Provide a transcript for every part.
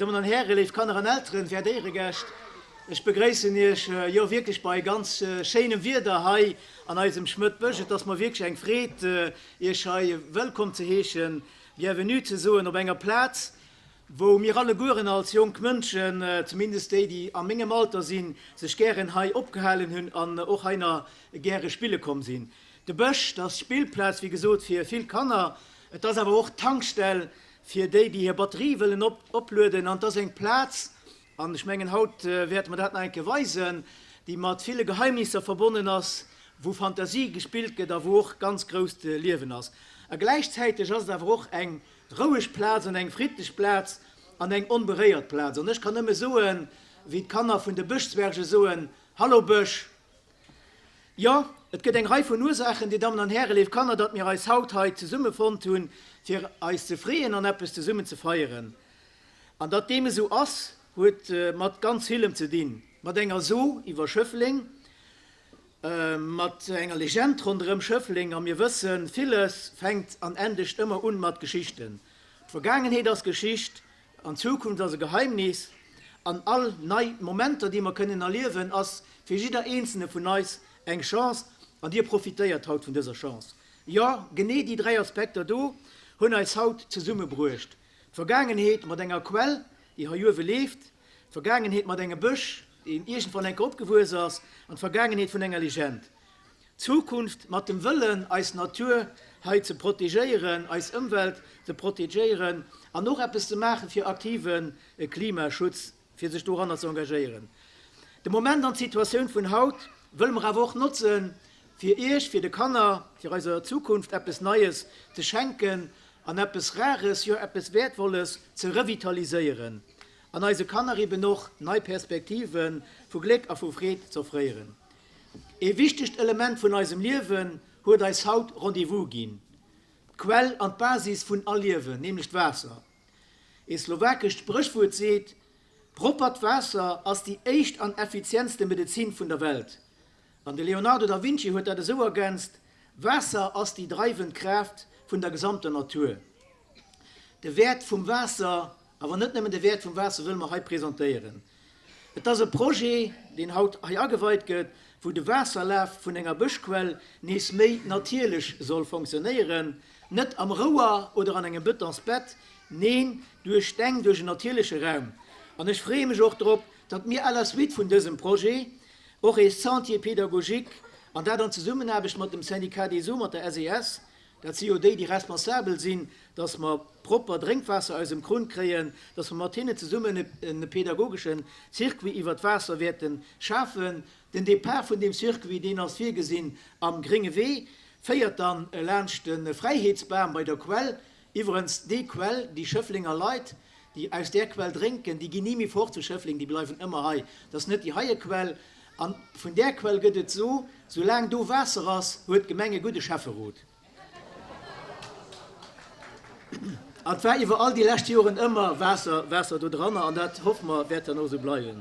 Dir Dammen an Hären, léif Kanner an Elteren, wäert Éieregäscht, ech begréissen Iech jo wierklech bei ganz schéinem Wieder hei an eisem Schmëtt Bësch. Et ass mer wierklech eng Freed, Iech hei wëllkomm ze heeschen, Bienvenue ze soen op enger Plaz, wou mir allegueren als jonk Mënschen, zumindest déi, déi a mengem Alter sinn, sech gären hei opgehalen hunn an och hei nach gäre spille komm sinn. De Bësch, dat ass d'Spillplaz, wéi gesot, fir vill Kanner. Et ass awer och d'Tankstell fir déi, déi hir Batterie wëllen oplueden. An et ass eng Plaz, an ech mengen, haut wäerte mer dat nach eng Kéier weisen, déi mat ville Geheimnisser verbonnen ass, wou Fantasie gespillt gëtt a wou och ganz grousst Liewen ass. A gläichzäiteg ass et awer och eng roueg Plaz an eng friddlech Plaz an eng onberéiert Plaz. An ech kann nëmme soen, wéi d'Kanner vun de Bëschzwerge soen, Hallo Bësch! Jo, et gëtt eng Rei vun Ursaachen, Dir Dammen an Hären, léif Kanner, datt mir eis haut hei zesummefonnt hunn, fir eis ze freeën an eppes zesummen ze feieren. An datt deem esou ass, huet mat ganz villem ze dinn, mat enger So iwwer Schëffleng, mat enger Legend ronderëm Schëffleng. A mir wëssen, villes fänkt an endegt ëmmer un mat Geschichten. D'Vergaangenheet ass Geschicht, An d'Zukunft ass e Geheimnis, an all nei Momenter, déi mer kënnen erliewen, ass fir jidder eenzelne vun eis eng Chance, an Dir profitéiert haut vun dëser Chance. Jo, genee déi 3 Aspekter do hunn eis haut zesummebruecht, d'Vergaangenheet mat enger Quell, déi hei uewe leeft, d'Vergaangenheet mat engem Bësch, deen iergendwann eng Kéier opgewuess ass, an d'Vergaangenheet vun enger Legend. D'Zukunft mat dem Wëllen, eis Natur hei ze protegéieren, eis Ëmwelt ze protegéieren an och eppes ze maache fir aktive Klimaschutz, fir sech doranner ze engagéieren. De Moment an d'Situatioun vun haut wëlle mer awer och notzen, fir Iech, fir de Kanner, fir eiser Zukunft eppes Neies ze schenken an eppes Rares, jo eppes Wäertvolles ze revitaliséieren an eise Kanner eben och nei Perspektive vu Gléck a vu Freed z'offréieren. Ee wichtegt Element vun eisem Liewen huet eis haut Rendez-vous ginn, d'Quell an d'Basis vun all Liewen, nämlech d'Waasser. Ee slowakescht Spréchwuert seet, Proppert Waasser ass déi éischt an effizientste Medezin vun der Welt. An de Leonardo da Vinci huet dat esou ergänzt, Waasser ass déi dreiwend Kraaft vun der gesamter Natur. De Wäert vum Waasser, awer net nëmmen de Wäert vum Waasser wëlle mer hei presentéieren. Et ass e Projet, deen haut hei ageweit gëtt, wou de Waasserlaf vun enger Bëschquell nees méi natierlech soll fonctionnéieren, net am Rouer oder an engem Betonsbett, neen, duerch Steng, duerch en natierleche Raum. An ech freeë mech och drop, datt mir à la suite vun dësem Projet och ee Sentier pédagogique, an dat an Zesummenaarbecht mat dem Syndicat des eaux, mat der SES, Dat si jo déi, déi responsabel sinn, dass mer propper Drénkwaasser aus dem Krunn kréien, dass mer mat hinnen zesummen e pedagogesche Circuit iwwert d'Waasser wäerte schafen. Den Depart vun deem Circuit, deen ass virgesinn am Grénge Wee, féiert dann laanscht de Fräiheetsbam bei der Quell. Iwwerens, déi Quell, déi Schëfflenger Leit, déi aus där Quell drénken, déi ginn ni méi fort zu Schëffleng, déi bleiwen ëmmer hei. Dat ass net déi heie Quell. A vun där Quell gëtt et d'So, soulaang do Waasser ass, huet d'Gemeng e gudde Schäfferot. An et war iwwer all déi lescht Joren ëmmer Waasser, Waasser do dranner, an dat, hoffe mer, wäert dann och esou bleiwen.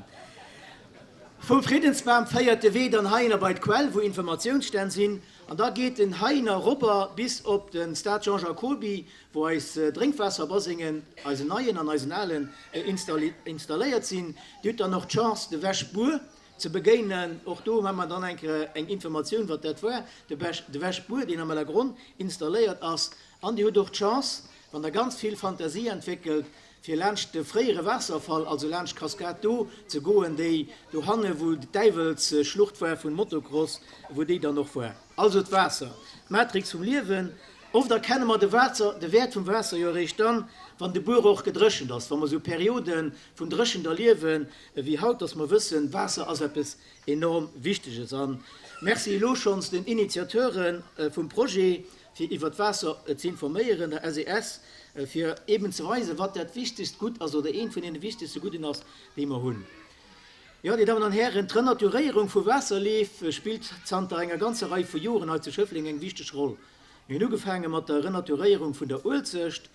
Vum Friddensbam féiert de Wee dann heihinner bei d'Quell, wou Informatiounsstänn sinn, an da geet en heihinner erobber bis op de Stade Jean Jacoby, wou eis Drénkwaasserbasengen, eisen neien an eisen alen, installéiert sinn. Dir hutt dann och d'Chance, de Wäschbuer ze begéinen. Och do hu mer dann eng Kéier eng Informatioun, wat dat war, de Wäschbuer, deen am Ellergronn installéiert ass. An Dir hutt och d'Chance, wann Der ganz vill Fantasie entwéckelt, fir laanscht de fréiere Waasserfall, also laanscht d'Kaskad do ze goen, déi dohanne wou d'Däiwelsschlucht war vun Motocross, wou déi dann och war. Also d'Waasser, d'Matrix vum Liewen. Oft erkenne mer de Waasser, de Wäert vum Waasser jo eréischt dann, wann de Buer och gedréchent ass, wa mer esou Periode vun Dréchent erliewen ewéi haut, dass mer wëssen, Waasser ass eppes enorm Wichteges. A Merci elo schonns den Initiateure vum Projet, fir iwwert d'Waasser ze informéieren, der SES, fir eeben ze weisen, wat dat wichtegst Gutt ass oder eent vun deene wichtegste Gudden ass, déi mer hunn. Jo, Dir Dammen an Hären, d'Renaturéierung vu Waasserleef spillt zanter enger ganzer Rei vu Joren hei zu Schëffleng eng wichteg Roll. Mir hunn ugefaange mat der Renaturéierung vun der Uelzecht.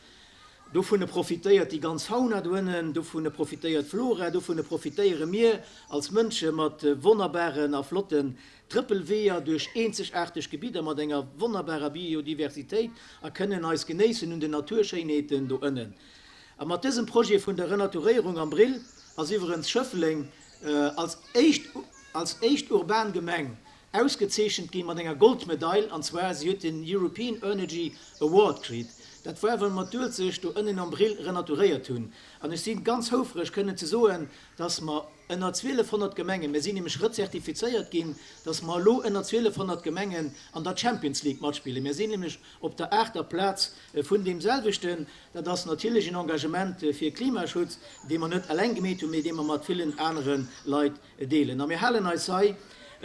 Dovunner profitéiert déi ganz Fauna doënnen, dovunner profitéiert d'Flora, dovunner profitéiere mir als Mënsche mat wonnerbaren a flotten Trëppelweeër duerch eenzegaarteg Gebidder mat enger wonnerbarer Biodiversitéit a kënnen eis genéissen un den Naturschéinheeten doënnen. A mat dësem Projet vun der Renaturéierung am Brill ass iwwerens Schëffleng als éischt als éischt urban Gemeng ausgezeechent gi mat enger Goldmedail, an zwar si huet den European Energy Award kritt. Dat war well mer d'Uelzecht do ënnen am Brill renaturéiert hunn. An ech si ganz houfreg kënnen ze soen, dass mer ënner 1.200 Gemengen, mir sinn nämlech rezertifizéiert ginn, dass mer elo ënner 1.200 Gemengen an der Champions League matspillen. Mir sinn nämlech op der aachter Plaz vun deem selwechten. Dat ass natierlech en Engagement fir Klimaschutz, dee mer net eleng gemeet hunn, mee dee mer mat villen anere Leit deelen. A mir halen eis hei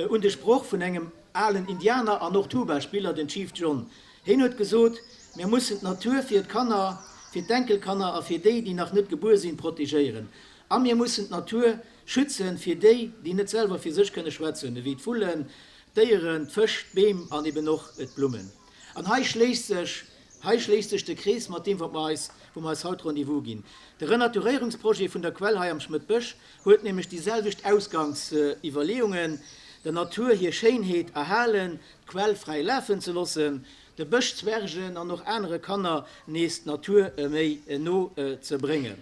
un de Sproch vun engem alen Indianer an och Tuba-Spiller, den Chief John. Hien huet gesot, Mir mussen d'Natur fir d'Kanner, fir d'Enkelkanner a fir déi, déi nach net gebuer sinn, protegéieren. A mir mussen d'Natur schützen fir déi, déi net selwer fir sech kënne schwätzen, ewéi d'Vullen, d'Déieren, d'Fësch, d'Beem an eben och d'Blummen. An hei schléisst sech, hei schléisst sech de Krees mat deem, wat mer eis, wou mer eis haut Rendez-vous ginn. De Renaturéierungsprojet vun der Quell hei am Schmëttbësch huet nämlech déi selwecht Ausgangsiwwerleeungen, der Natur hir Schéinheet erhalen, d'Quell fräi lafen ze loossen, de Bëschzwergen an och anere Kanner nees d'Natur méi no ze bréngen.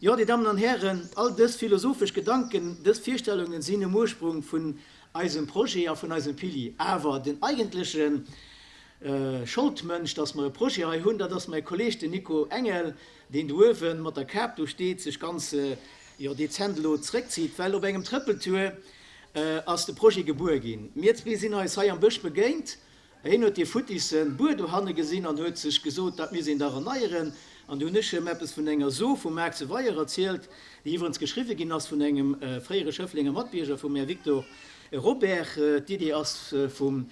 Jo, Dir Dammen an Hären, all dës philosophesch Gedanken, dës Virstellungen sinn um Ursprung vun eisem Projet a vun eisem Pilier. Awer den eigentleche Scholdmënsch, dass mer e Projet hei hunn, dat ass mäi Kolleg, den Nico Engel, deen do uewe mat der Kap do steet, sech ganz, jo, dezent elo zréckzitt, well op engem Trëppeltour ass de Projet gebuer ginn. Mir zwee sinn eis hei am Bësch begéint Hien huet dee futtisse Buer dohanne gesinn an huet sech gesot, dat misst een dach erneieren. An du hunn ech him eppes vun enger So vum Maarkse Weier erzielt, déi iwwerens geschriwwe ginn ass vun engem fréiere Schëfflenger Matbierger vum Här Victor Robert. D'Idee ass vum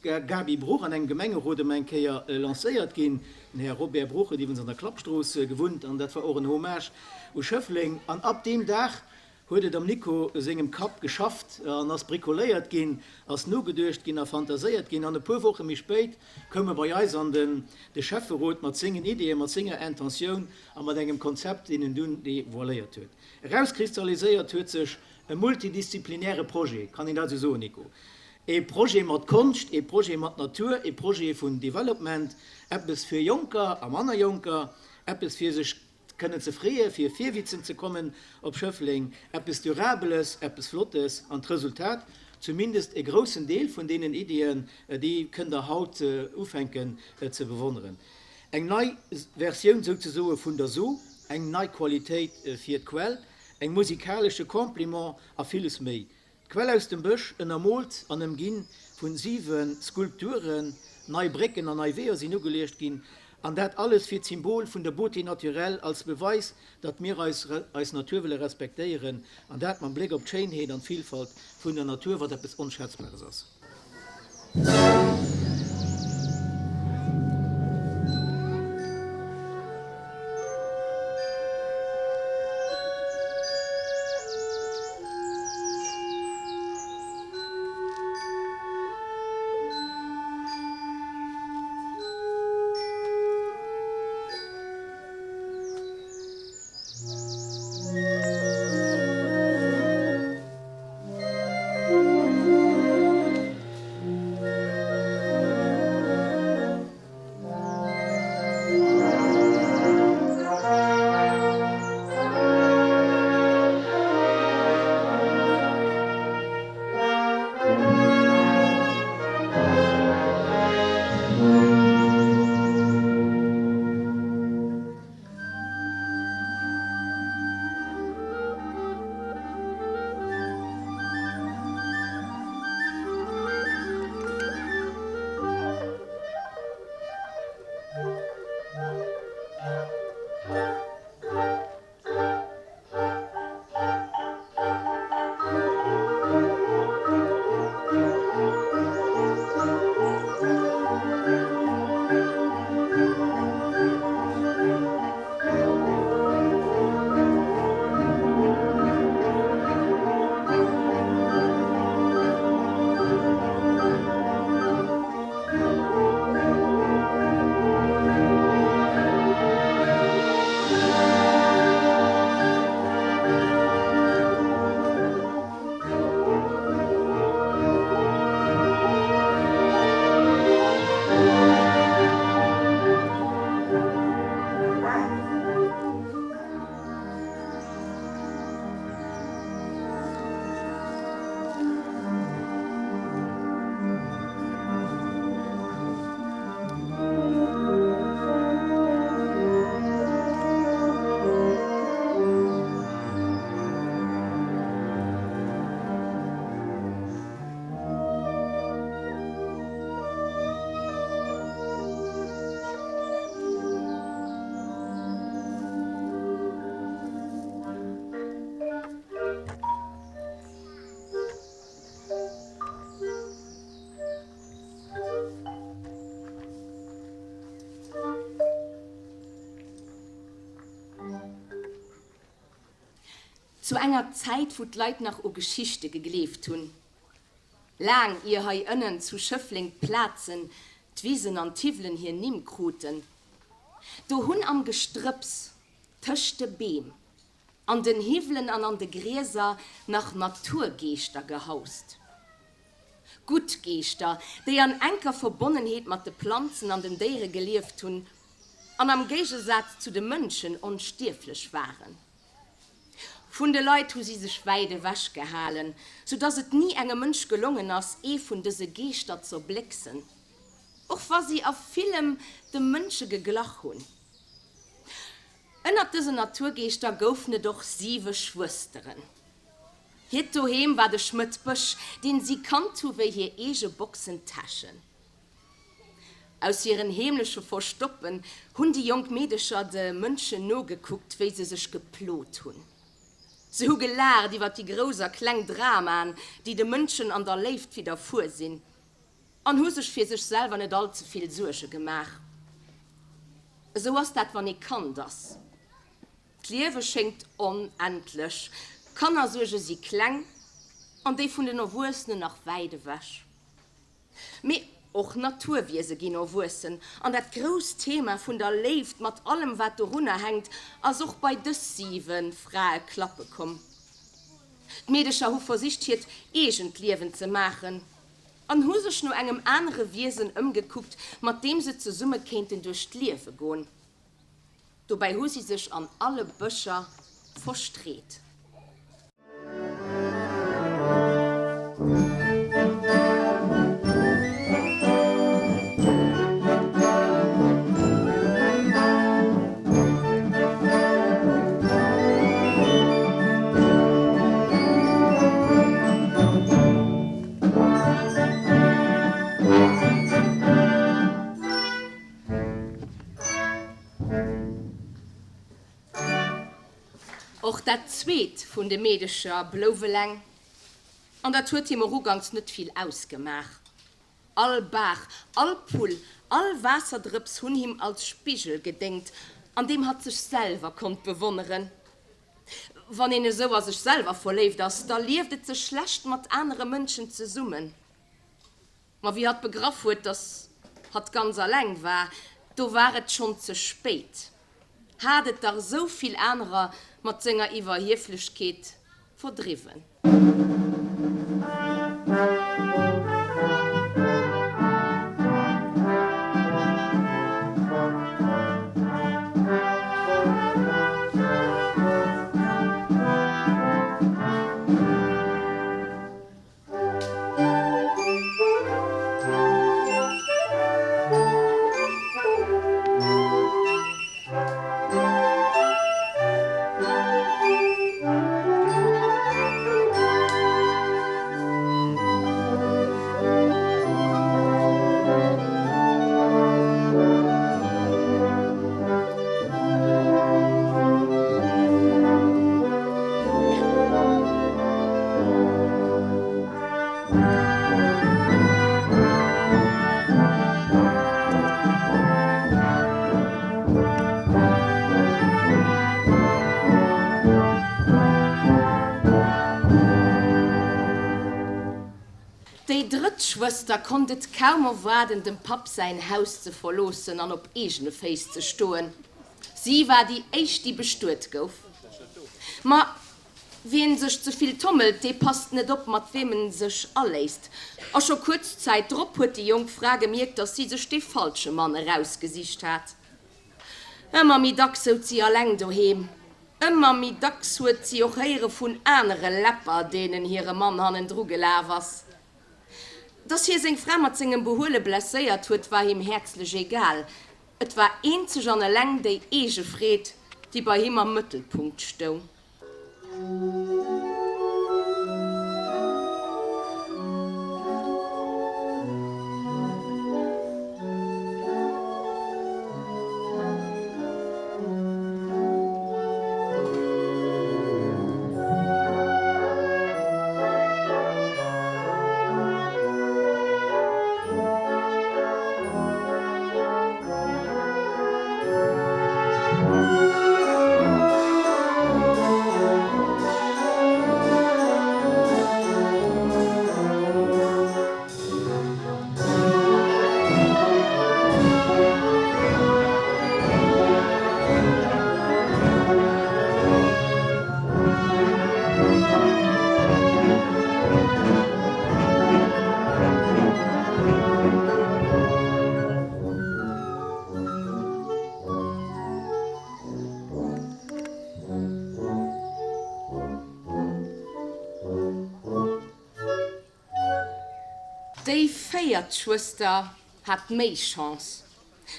Gaby Bruch an engem Gemengerot ëm eng Kéier lancéiert ginn. Den Här Robert Bruch huet iwwerens an der Klappstrooss gewunnt an dat war och en Hommage u Schëffleng. An ab deem Dag huet et am Nico sengem Kapp geschafft an ass bricoléiert ginn, ass nogeduecht ginn a fantaséiert ginn an e puer Woche méi spéit koum e bei eis an den de Schäfferot mat sengen Ideeën, mat senger Intentioun a mat engem Konzept, deen en dunn devoiléiert huet. Erauskristalliséiert huet sech e multidisziplinäre Projet, kann een dat esou soen, Nico? E Projet mat Konscht, e Projet mat Natur, e Projet vun Development, eppes fir Jonker a manner Jonker, eppes fir sech Kënnen ze freeë fir virwitzen ze kommen op Schëffleng, eppes Durabeles, eppes Flottes an d'Resultat, zumindest e groussen Deel vun deenen Iddien, déi kënnt der haut ufänken ze bewonneren. Eng nei Versioun souzesoe vun der So, eng nei Qualitéit fir d'Quell, eng musikalesche Compliment a villes méi. D'Quell aus dem Bësch, ënnermoolt an ëmginn vun 7 Skulpturen, nei Brécken an nei Weeër sinn ugeluecht ginn, an dat alles fir d'Symbol vun der Beauté naturelle, als Beweis, datt mir eis eis Natur wëlle respektéieren, an dat mam Bléck op d'Schéinheet an d'Vilfalt vun der Natur, wat eppes Onschätzbares ass. Zu enger Zäit, wou d'Leit nach u Geschichte gegleeft hunn. Laang ier hei ënnen zu Schëffleng d'Plazen, d'Wisen an d'Hiwwelen hir Nimm kruten, do hunn am Gestrëpps, tëscht de Beem, an den Hiwwelen an an de Grieser nach Naturgeeschter gehaust. Gutt Geeschter, déi an enker Verbonnenheet mat de Planzen an den Déiere gelieft hunn an am Géigesaz zu de Mënschen onstierflech waren. Vun de Leit hu si sech wäit ewech gehalen, sou dass et ni engem Mënsch gelongen ass, ee vun dëse Geeschter z'erblécksen, och wa si a villem de Mënsche geglach hunn. Ënnert dësen Naturgeeschter goufen et och siwe Schwësteren. Hiert Doheem war de Schmëttbësch, deen si kannt hu wéi hir eege Boxentäschen. Aus hiren heemleche Verstoppen hunn déi jonk Meedecher de Mënschen nogekuckt, wéi se sech geplot hunn. Se hu gelaacht iwwer déi grouss a kleng Dramaen, déi de Mënschen an der Léift widderfuer sinn, an hu sech fir sech selwer net all ze vill Suerge gemaach. Esou ass dat, wann ee Kand ass. D'Liewe schéngt onendlech, d'Kannersuerge si kleng an déi vun den Erwuessenen nach wäit ewech. Mee och Naturwiese ginn erwuessen, an dat grousst Thema vun der Léift mat allem wat dorunner hänkt, ass och bei dës siwe Frae klappe komm. D'Meedecher hu versicht hiert eegent Liewen ze maachen an hu sech no engem anere Wiesen ëmgekuckt, mat deem se zesumme kéinten duerch d'Liewe goen. Dobäi hu si sech an alle Bëscher verstreet. Och dat zweet vun de Meedecher blouf eleng, an dat huet him och uganks net vill ausgemaach. All Baach, all Pull, all Waasserdrëps hunn him als Spigel gedéngt, an deem hatt sech selwer konnt bewonneren. Wann een esou a sech selwer verléift ass, da lieft et sech schlecht mat anere Mënschen zesummen. Ma wéi hatt begraff huet, dass hatt ganz alleng war, do war et schonn ze spéit. Hat et dach esou vill anerer mat senger Iwwerhieflechkeet verdriwwen. Déi drëtt Schwëster konnt et kaum erwaarden, dem Papp säin Haus ze verloossen an op eegene Féiss ze stoen. Si war déi éischt, déi bestuet gouf. Ma Wien sech ze vill tommelt, dee passt net op, mat weem en sech aléisst. A scho kuerz Zäit drop huet déi jonk Fra gemierkt, dass si sech dee falsche Mann erausgesicht hat. Ëmmer méi dacks souz si alleng doheem. Ëmmer méi dacks huet si och héiere vun anere Läpper, deenen hire Mann hannendru gelaf ass. Dass hie seng Fra mat sengem Behuele blesséiert huet, war him häerzlech egal. Et war eenzeg an eleng déi eege Freed, déi bei him am Mëttelpunkt stoung. Déi véiert Schwëster hat méi Chance.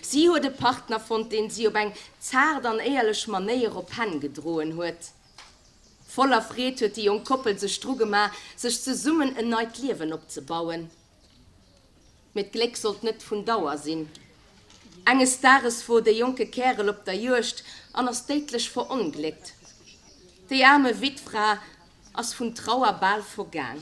Si huet e Partner fonnt, deen si op eng zaart an éierlech Manéier op Hänn gedroen huet. Voller Freed huet déi jonk Koppel sech dru gemaach, sech zesummen en neit Liewen opzebauen. Mee d'Gléck sollt net vun Dauer sinn. Enges Dages wor dee jonke Kärel op der Juegd an ass déidlech verongléckt. Déi aarme Wittfra ass vun Trauer bal vergaang.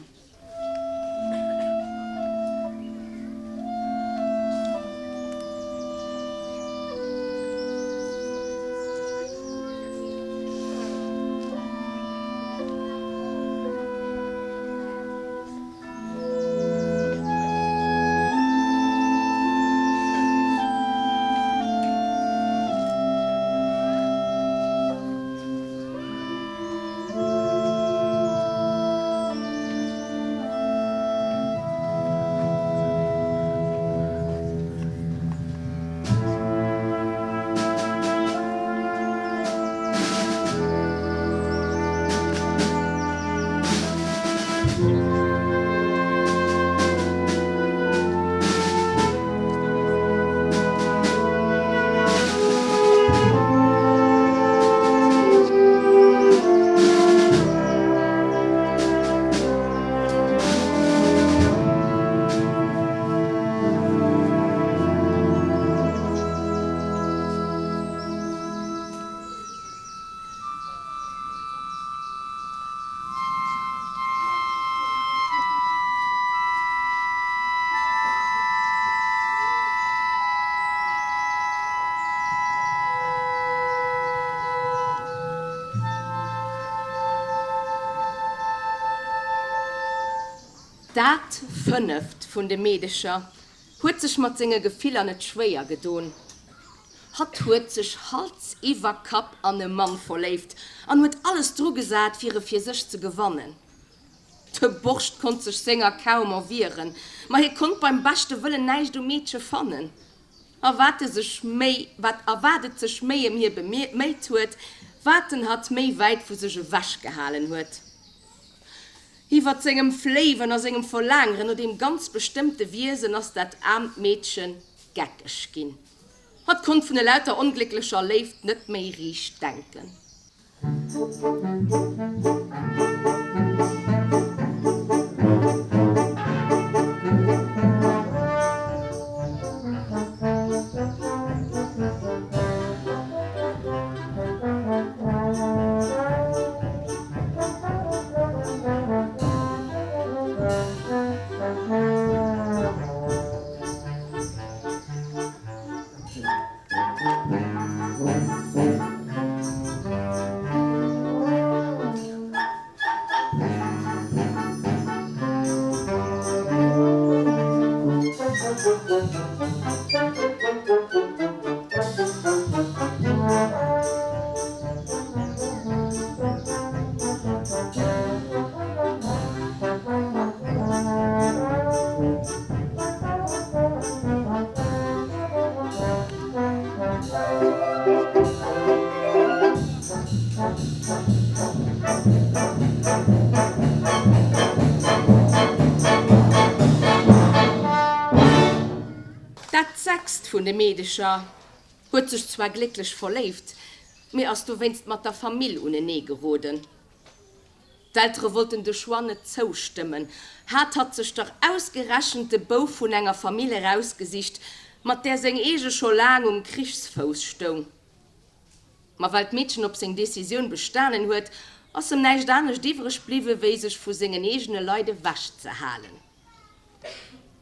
Dat fënneft vun de Meedecher huet sech mat senge Gefiller net schwéier gedon. Hatt huet sech Hals iwwer Kapp an e Mann verléift an huet alles dru gesat, fir e fir sech ze gewannen. De Borscht konnt sech senger kaum erwieren, ma hie konnt beim beschte Wëllen näischt um Meedche fannen. A wat e sech méi, wat, a wat et sech méi ëm hie beméit huet, wat en hatt méi wäit vu sech ewech gehalen huet. Iwwert sengem Fléiwen a sengem Verlaangeren no deem ganz bestëmmte Wiesen ass dat aarmt Meedche geckeg ginn. Hatt konnt vun elauter onglécklecher Léift net méi riicht denken. Dat sechst vun de Meedecher huet sech zwar glécklech verléift, mee ass dowéinst mat der Famill unenee geroden. D'Eltere wollten de Choix net zoustëmmen, hat hatt sech dach ausgerechent de Bouf vun enger Famill erausgesicht, mat där seng eege scho laang um Krichsfouss stoung. Ma well d'Meedchen op seng Decisioun bestanen huet, ass em näischt anescht iwwreg bliwwe wéi sech vu sengen eegene Leit ewechzehalen.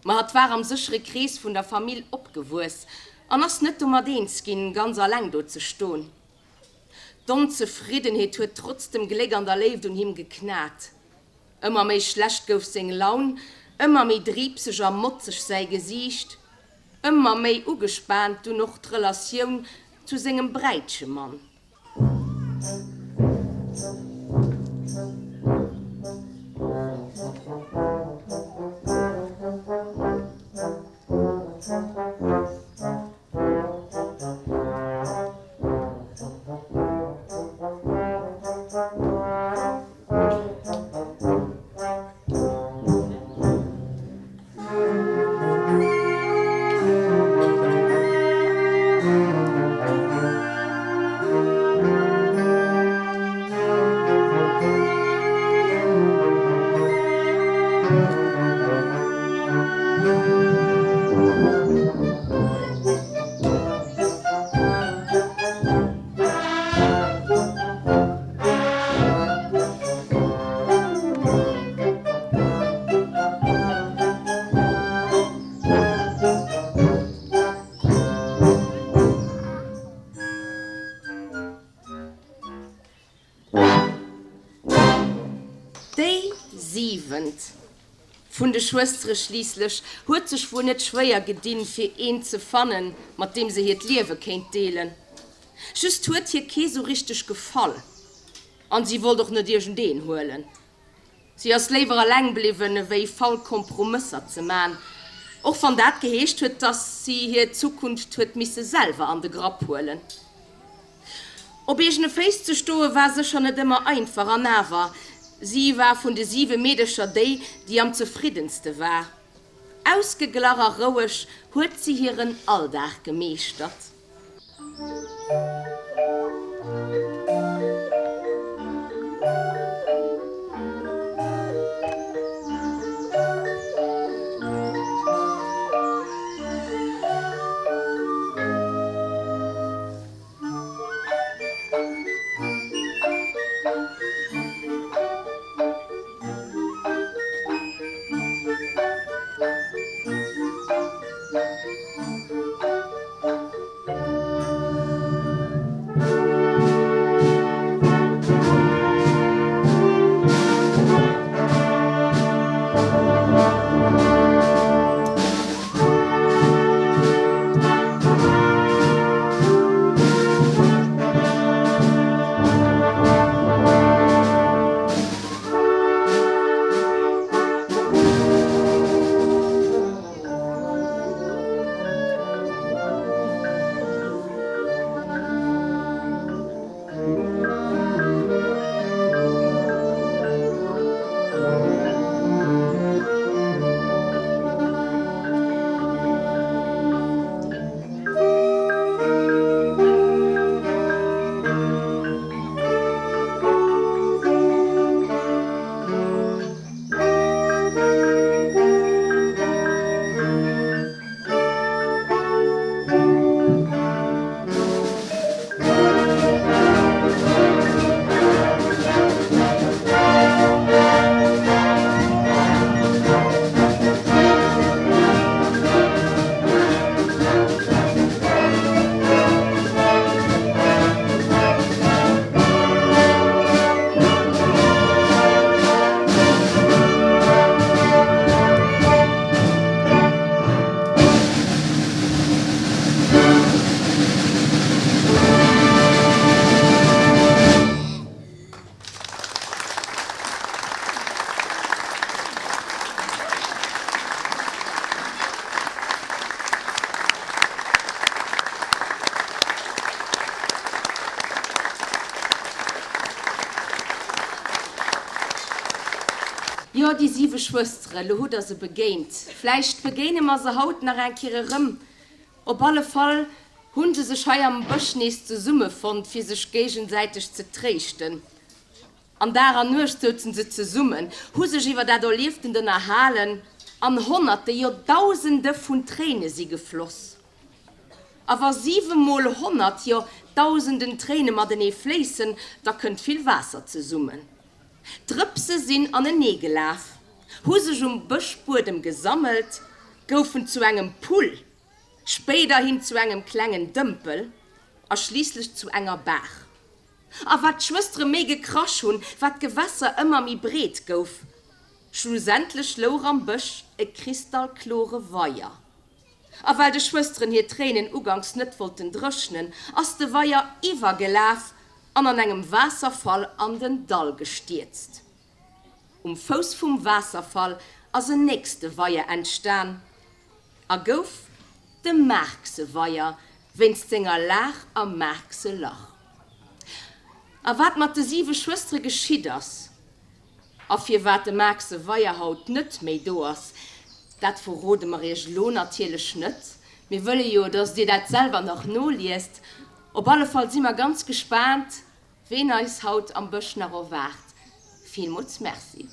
Ma hatt war am séchere Krees vun der Famill opgewuess an ass net domat eens ginn, ganz alleng do ze ston. D'Onzefriddenheet huet trotz dem Gléck an der Léift un him geknat. Ëmmer méi schlecht gouf seng Laun, ëmmer méi driibseg a motzeg säi Gesiicht, ëmmer méi ugespaant dunn och d'Relatioun zu sengem Bräitchemann. Déi siwent vun de Schwëstere schliisslech huet sech wuel net schwéier gedinn, fir een ze fannen, mat deem se hiert Liewe kéint deelen. Just huet hir kee sou richteg gefall an si wollt och net iergendeen huelen. Si ass léiwer eleng bliwwen, ewéi faul Kompromësser ze man, och wann dat geheescht huet, dass si hir Zukunft huet misse selwer an de Grapp huelen. Op eegene Féiss ze stoe war sécher net ëmmer einfach, an awer, si war vun de siwe Meedercher déi, déi am zefriddenste war. Ausgeglach a roueg huet si hiren Alldag gemeeschtert. Jo, déi siwe Schwëstere, lo hutt der se begéint. Vläicht begéine mer se haut nach eng Kéier erëm. Op alle Fall hu se sech hei am Bësch nees zesummefonnt, fir sech géigesäiteg ze tréischten. An Dag an Nuecht souzen se zesummen, hu sech iwwer dat Erlieftent ënnerhalen, an Honnerte, jo Dausende vun Tréine si gefloss. A wa siwemol 100, jo Dausenden Tréine matenee fléissen, da kënnt vill Waasser zesummen. D'Drëpse sinn anenee gelaf, hu sech um Bëschbuedem gesammelt, goufen zu engem Pull, spéiderhin zu engem klengen Dëmpel a schliisslech zu enger Baach. A wat d'Schwëstere méi gekrasch hunn, wat d'Gewässer ëmmer méi breet gouf. Schlussendlech louch am Bësch e kristallklore Weier. A well de Schwësteren hir Tréinen uganks net wollten dréchnen, ass de Weier iwwergelaf an an engem Waasserfall an den Dall gestierzt. Um Fouss vum Waasserfall ass en nächste Weier entstan a gouf de Maarkse-Weier wéinst senger Lag am Maarkse-Lach. A wat mat de siwe Schwëstere geschitt ass a firwat de Maarkse-Weier haut net méi do ass, dat verrode mer iech elo natierlech net. Mir wëlle jo, dass dir dat selwer nach noliest. Op alle Fall si mer ganz gespaant, Ween eis haut am Bësch nach erwaart, villmools Merci.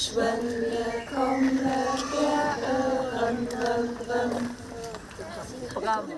Geschwënn, mir komme gär erëm, rëm, rëm. Bravo.